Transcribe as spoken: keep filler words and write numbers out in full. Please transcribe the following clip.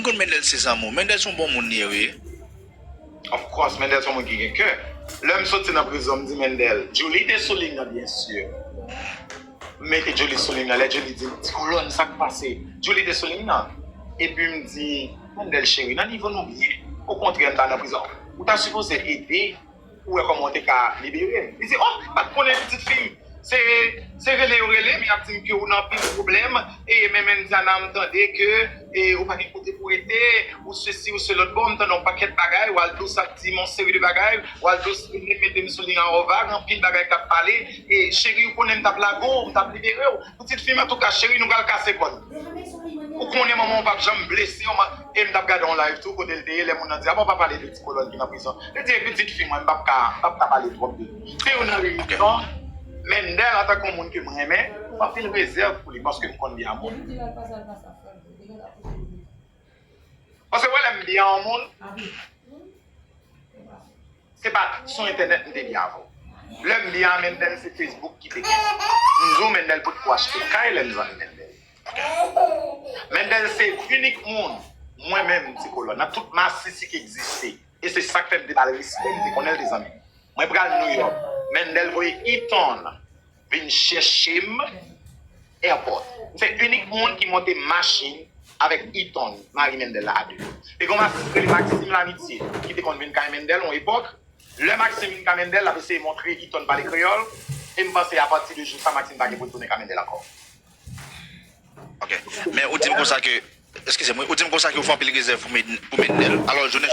M konn Mendel se zanmi w. Mendel se yon bon moun li ye wi. Of course, Mendel se yon moun ki gen kè. Lè m soti nan prizon, m di Mendel, Julie te sou liy nan, byen si. M mete Julie sou liy nan. Lè Julie di m, Ti Kolòn, sa k pase? Julie te sou liy nan. Epi m di, Mendel cheri, nan nivo nou byen. Okontrè, m ta nan prizon. Ou ta sipoze ede pou wè kòman w te ka libere l. Li di, oh, m pa t konnen pitit fi m. Se se rele yo rele m, y ap di m ke ou nan anpil pwoblèm. E menm Indiana, m tande ke e, ou pa gen kote pou rete, ou sesi, ou se lòt bò, m tande yon pakèt bagay, w al dous ap di m yon seri de bagay, w al dous mete m sou liy an vag, anpil bagay k ap pale. E cheri, ou konnen m t ap lage w, m t ap libere w. Pitit fi m, antouka, cheri, nou pral kase kò n. Ou konnen manman w p ap janm blese w, e m t ap gade yon live tou kote l te ye, lè moun nan di, a bon, pa pale de Ti Kolòn ki nan prizon. Li di, e pitit fi mwen, m p ap ka, m p ap ka pale twòp de li. Se youn nan rezon, Mendel, antanke yon moun ke m renmen, m anpil rezèv pou li, paske m konn li a moun. Paske wè lè m byen an moun, se pa sou entènèt m te byen avè w. Lè m byen an Mendel, se Facebook ki te gen. M di w Mendel pot pou achte kay lè m zanmi Mendel. Mendel se inik moun, mwen menm, Ti Kolòn, nan tout masisi ki egziste. E se sa k fè m te ba l respè, m te konnen l te zanmi m. Mwen pral New York. Mendel voye Eton vin chèche m airport. M se inik moun ki monte machin avèk Eton, mari Mendel la, a de. Te gen yon masisi ki rele Maxime Lamitié, ki te konn vin kay Mendel yon epòk. Lè Maxime vin kay Mendel, l ap eseye montre Eton pale kreyòl. E m panse apati de jou sa, Maxime pa gen pou l tounen kay Mendel ankò. Ok. Men ou di m konsa ke, eskize m, wi, ou di m konsa ke ou fè anpil rezèv pou Mendel. Alò, jounen